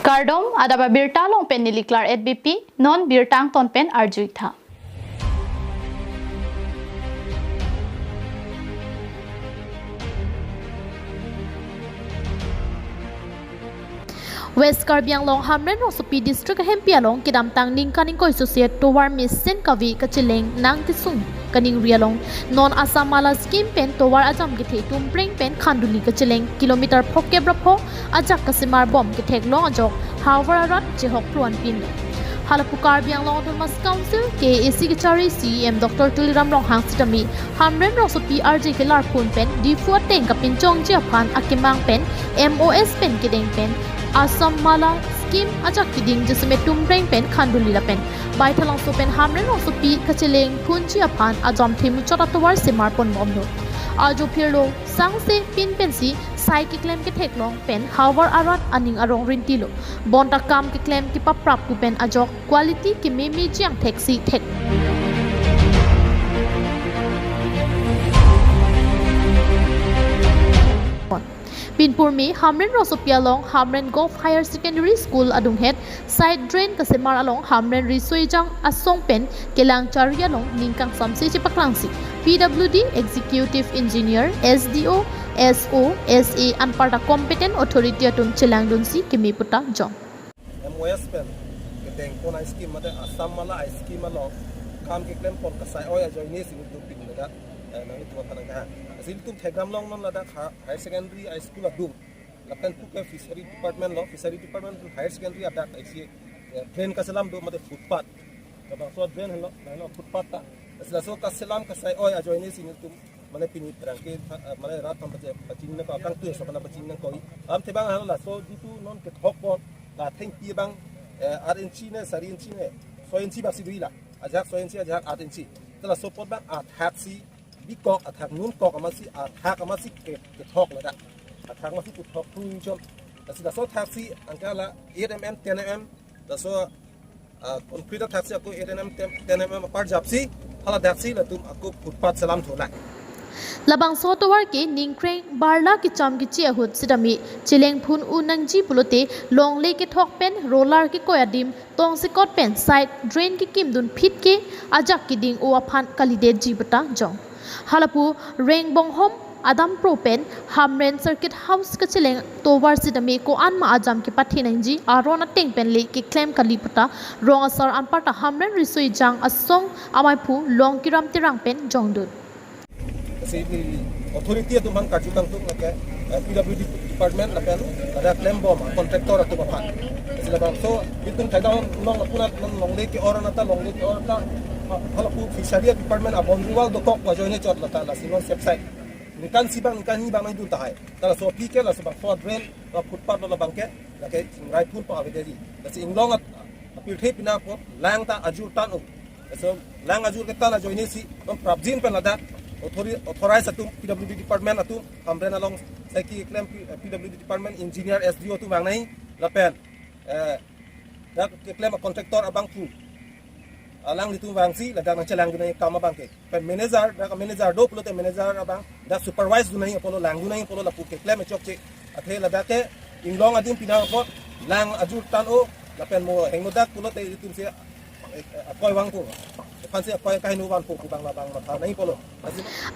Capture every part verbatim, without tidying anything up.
Kardom, adap abirta along pen neli Claret Beypi, non birta angton pen arju-ik tha. West Karbi Anglong Hamren Rongsopi District ahempi along kedamtang ningkan ingkoi sose atovar mesen kave kacheleng nangkesung kaningri along non Assam Mala scheme pen tovar ajam kethe Tumpreng pen Khanduli kacheleng kilometer phokep ra pho ajak kasemar bom ketheklong ajok havar arat chehok pruan pinlo. Halapu Karbi Anglong Autonomous Council, K A A C kachari C E M Doctor Tuliram Ronghang sitame Hamren Rongsopi arje kelar phun pen Diphu ateng kapinchongji aphan akemang pen M O S pen kedeng pen Assam Mala scheme ajak keding jasemet Tumpreng pen Khanduli lapen Baithalangso pen Hamren Rongsopi kacheleng phunji aphan ajam themuchot atovar semar pon bomlo. Ajo phirlo sangse pin pensi sai keklem ketheklong pen havar arat aning arong rintilo. Bonta kam keklem kepaprap pu pen ajok quality kememe jiang theksi thek. Pinpurmi Hamren Rongsopi along Hamren Govt Higher Secondary School adunghet side drain kasemar along Hamren Riso Ejang asong pen kelang chari along ning kangsamse chepaklangsi P W D Executive Engineer, S D O, S O, S A anparta competent authority atum chelangdunsi keme puta jong. M O S pen kedeng pon a scheme mate Assam Mala a scheme along kam keklem pon kasai oi ajoine si nelitum pini ladak, eh, nanglitum aphan nangkehang. Asi nelitum theklong long non ladak ha-, higher secondary high school adung. Lapen puke fishery department lo, fishery department pen higher secondary adak isi, eh, drain kaselam do mate footpath. Labangso drain henlo, henlo footpath ta. Asi laso kaselam kasai oi ajoine si nelitum mane pini terang ke, eh, mane rat aphan pache-, pachini nangkok, akangtui aso aphan pachini nangkok. Alamthe abang henlo laso jitu non kethok pon, la thengpi abang, eh, aat inchi ne, sari inchi ne, soi inchi basi do-i la. Ajahak soi inchi, ajahak aat inchi. Te laso apot abang athaksi bikok, athak nunkok amatsi, athak amatsi ke-, kethok ladak. Athak amatsi kethok thung chom. Lasi laso athaksi anke la eight M M, ten M M, laso, ah, concrete athaksi ako eight M M, ten, ten M M apar japsi, hala daksi latum ako footpath selam thulai. Labangso atovar ke ningkreng barla kecham kechi ahut sitame cheleng phun un nangji pulote longle kethok pen roller kekoi adim tongsekot pen side drain kekimdun phit ke ajak keding-o aphan kalidetji puta jong. Halapu Rengbonghom Adampro pen Hamren Circuit House kacheleng tovar sitame ko-an ma ajam kepathe nangji aron ateng pen le keklem kali puta rong asar anparta Hamren Riso Ejang asong amaiphu Longkiram Terang pen jongdun. Lasi authority atum aphan karju kangtung lake, eh, P W D department lapen ladak klembom contractor atum aphan. Lasi labangso itum thekdam long lapu nat non longle ke-or nata longle ke-or ta, ha-, halapu fishery department a boundary wall dokok ajoine chot lata lasi non safe side. Ningkan isi abang ningkan hini abang nangdun tahai. Ta laso aphi ke laso abangso drain, la footpath lo labang ke, lake chingrai phun pa avedetji. Lasi inglong at-, apirthe pina apot lang ta ajur tan-o. Laso lang ajur ketan ajoine si non prapjin pen ladak authori-, authorized atum P W D department atum Hamren along saiki keklem P-, P W D department engineer S D O atum vang nai lapen, eh, dak keklem contractor abangphu alanglitum vangsi ladak nangchelangdun nai kam abang ke. Pen manager, dak manager do pulote manager abang dak supervise dun nai apotlo langdun nai apotlo lapu keklem chokche. Athe ladak ke inglong adim pina apot lang ajur tan-o lapen mo hengno dak pulote itum si, eh, akoi vangpo. Aphan si akoi kaheno vanpo pu abang labang matha nai apotlo.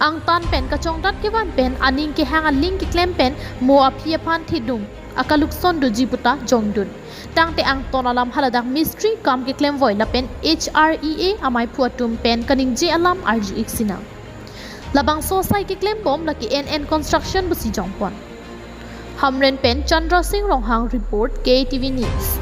Angtan pen kachongdat kevan pen aning kehang aling keklem pen mo aphi aphan thedung akalukson doji puta jongdun. Tangte angton alam haladak mistri kam keklemvoi lapen H R E A amaiphu atum pen kaningje alam arju-ik sinang. Labangso asai keklembom lake N N Construction pusi jongpon. Hamren pen Chandra Singh Ronghang report, K T V News.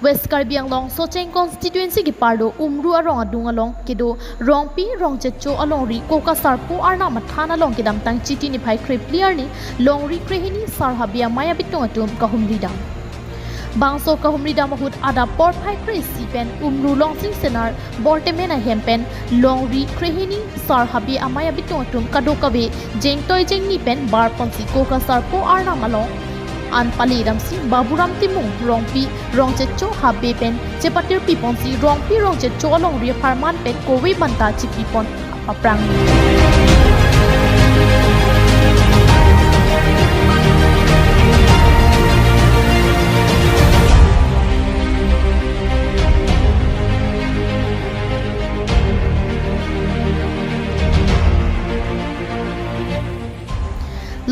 West Karbi Anglong Socheng constituency keparlo Umru arong adung along kedo Rongpi Rongchecho alongri Kokasarpo arnam mathan along kedamtang Chiti niphai krephli arni longri krehini Sar Habe amei abitung atum kahumri dam. Bangso kahumri dam ahut adap porphai kre-isi pen Umru Longsing Senar Bortemen ahem pen Longri krehini Sar Habe amei abitung atum kadokave jengtoi jengni pen barponsi Koka Sarpo arnam along an pale damsi Baburam Timung Rongpi Rongchecho Habe pen chepatirpi ponsi Rongpi Rongchecho alongri apharman pen kove banta chipi pon aphrang.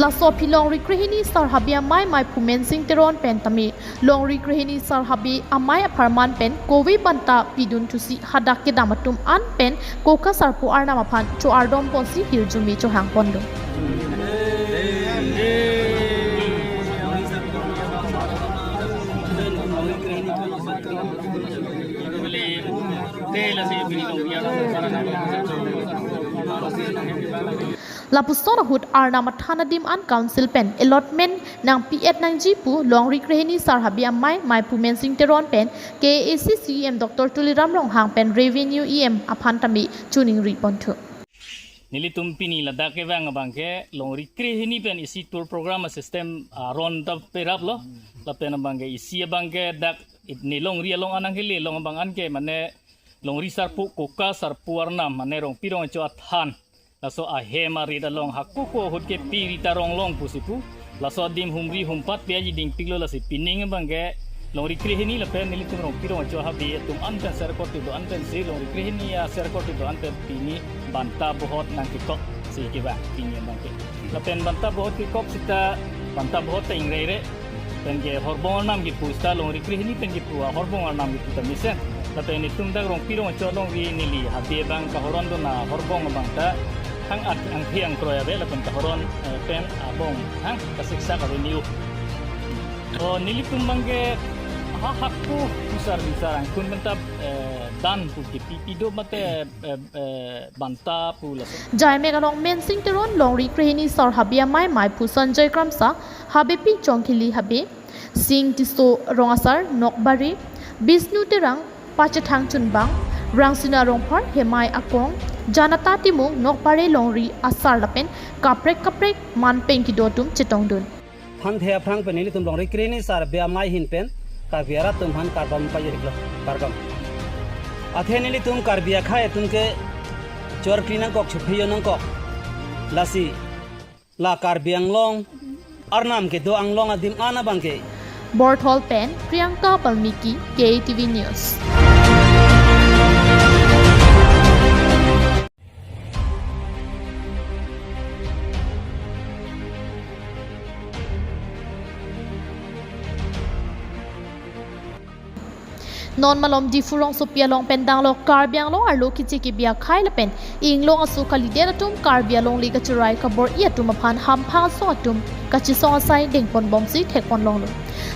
Laso aphi Longri krehini Sar Habe amei Meiphu Mensing Teron pen tame Longri krehini Sar Habe amei apharman pen kove banta pidun thusi hadak kedam atum an pen Koka Sarpo arnam aphan cho-ardom ponsi hirjume chohang pondo. Lapuson ahut arnam athan adim an council pen allotment nangpi-et nangji pu Longri krehini Sar Habe amei Meiphu Mensing Teron pen K A A C C E M Doctor Tuliram Ronghang pen Revenue E M aphan tame choningri ponthu. Nelitum pini ladak kevang abangke Longri krehini pen isi tour program a system aron ta perap lo. Lapen abangke isi abangke dak it ne Longri along anang kele long abang anke mane Longri Sarpo Koka Sarpo arnam mane Rongpi Rongchecho athan. Laso ahem arit along hako ko ahut ke piri ta rong long pusi pu. Laso adim humri humpat pe aji dingpiklo lasi pining abangke Longri krehini lapen nelitum Rongpi Rongchecho Habe atum an pen serkot do an pensi Longri krehini aserkot do an pen pini banta bohot nangkekok si kevang pini abangke. Lapen banta bohot kekok seta banta bohot ta ingreire. Pen ke horbong arnam kipu seta Longri krehini pen kipu ahorbong arnam kipu ta mesen. Lapen itum dak Rongpi Rongchecho alongri neli Habe abang kahoron dona horbong abang ta hang at angphi angkroi ave lapen kahoron, eh, pen abong hang kasiksak ave niu. O nelitum abangke ha hako pusar bisar angkun pen ta, eh, dan pu kipi pido mate, eh, eh, banta pu laso. Jaimek along Mensing Teron, Longri krehini Sar Habe amei Meiphu Sanjay Kramsa, Habepi Chongkhili Habe, Sing Tisso Rongasar, Nokbare, Bisnu Terang, Pachethang Chunbang, Rangsina Rongphar, Hemai Akong, Janata Timung, Nokbare Longri asar lapen kaprek kaprek man pen kedo atum chetongdun. Aphan the aphrang pen nelitum Longri krehini Sar Habe amei ahin pen Karbi arat atum aphan kardom pajirlo, kardom. Athe nelitum Karbi akhei atum ke chor kli nangkok, chopheyo nangkok. Lasi la Karbi Anglong arnam kedo anglong adim an abangke. Borthol pen Priyanka Balmiki, K A T V News. Non malom Diphu rongsopi along pen danglo Karbi Anglong arlo kiche kebi akhei lapen inglong aso kalidet atum Karbi alongle kacherai kabor-i atum aphan hamphang asong atum kachesong asai dengpon bomsi thekpon longlo.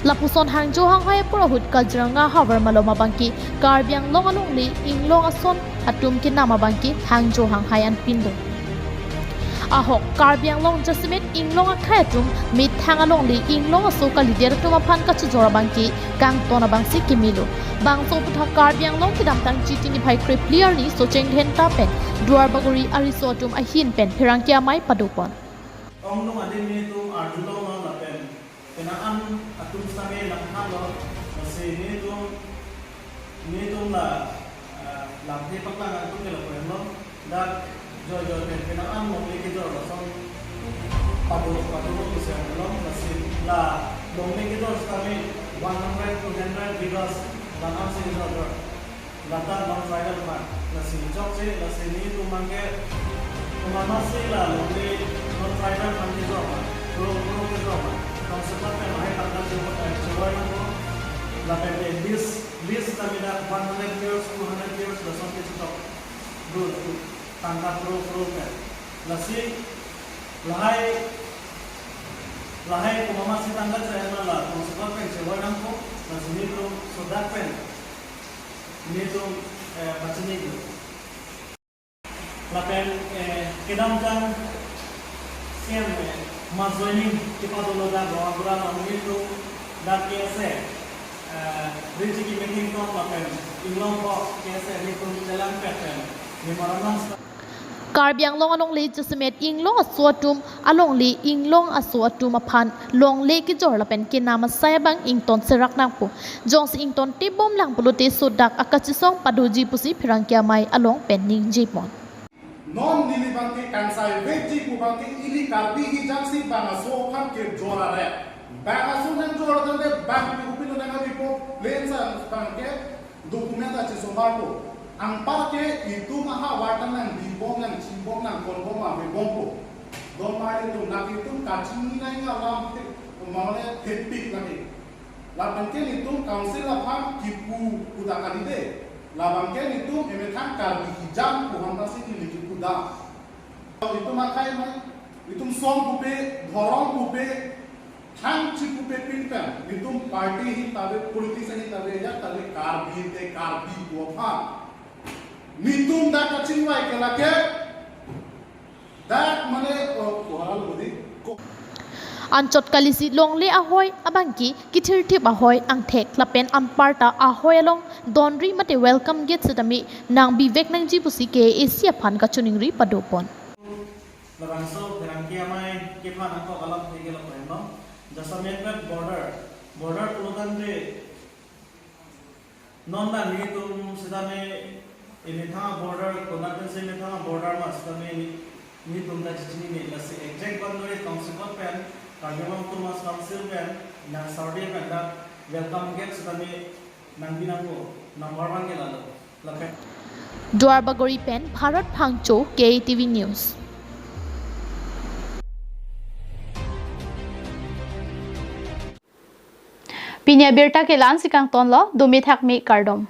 Lapuson hangjo hanghai apor ahut Kaziranga havar malom abangke Karbi Anglong alongle inglong ason atum kenam abangke hangjo hanghai anpin do. Ahok Karbi Anglong jasemet inglong akhei atum methang alongle inglong aso kalidet atum aphan kachojor abangke kangton abangsi kemelo. Bangso aputhak Karbi Anglong kedamtang Chiti niphai krephli arni Socheng Dhenta pen Duarbagori ariso atum ahin pen pherangke amei padopon. Ongdung adim nelitum arjulong lapen penang an atum sitame langthanlo, lasi nelitum, nelitum la, ah, lamthe paklang atum ke lapu-an lo, dak joijoi pen penang an longle kejor lason pado, pado lo pusi arjulong, lasi la longle kejor sitame one hundred, two hundred bighas lang an si kejor jor. Ladak non-tribal aphan, lasi chokche, lasi nelitum abangke, komat masi la longle non-tribal aphan kejor ma, pro, pro kejor ma, tongsekot pen lahai tangka chevoi, eh, chevoi nangpo, lapen ke lease, lease kami dak one hundred years, two hundred years, lason ke chetok, dul, dul, tangka pro, pro pen. Lasi, lahai, lahai komat masi tangka chevoi ma la, tongsekot pen chevoi nangpo, lasi nelitum sodak pen, nelitum, eh, pachini. Lapen, eh, kedamtang C M, eh, mass joining kepadolo dak Rongagura along nelitum dak K S A, Rinchi kemethang tong lapen inglong ko kese nitum chelang peten memorandum. Karbi Anglong alongle jasemet inglong aso atum alongle inglong aso atum aphan longle kejor lapen kenam asai abang ington serak nangpo. Jongsi ington tebom lang pulote sodak akachesong padoji pusi pherangke amei along pen ningje pon. Non neli abangke kangsai vekji pu abangke ili Karbi hijang si bang aso aphan kejor are. Bang aso nangjor tangte bang pi upin nang abipo lensa abangke document achi somar po. Anparke itum aha wartan nang bibom nang chimbom nang konbom ma bibom po. Don mai itum nak itum kachingni nang alam te mangale thepik lagi. Labangke nitum council aphan kipu kuda kali de. Labangke nitum emethang Karbi hijang pu hanta si neli kipu da. Itum akhai mai, itum song pupe, dhorong pupe, thang chi pupe pinpen, itum party hin tave, politics hin tave, ya tave Karbi te Karbi pu aphan. Nitum dak kachingvai ke lake, dak mane, oh, kohal budi, ko- Anchot kalisi longle ahoi abangke kithirthip ahoi angthek lapen anparta ahoi along donri mate welcome gate setame nangbi vek nangji pusi K A A C aphan kachiningri padopon. Labangso pherangke amei kephan ako alam theke lo pemlo. Jasemet pen border, border pulo tangte non la nelitum setame emethang border, konat pen si emethang border ma setame nelitum ta chichinine, lasi exact boundary council pen, Karbi Anglong Autonomous Council pen, nang Saudi pen dak welcome gate setame nangbi nangpo, number one ke lalo. Lapen Duarbagori pen Bharat Phangcho, K A T V News. Pini abirta ke la-an si kangtonlo, dumi thakmi kardom.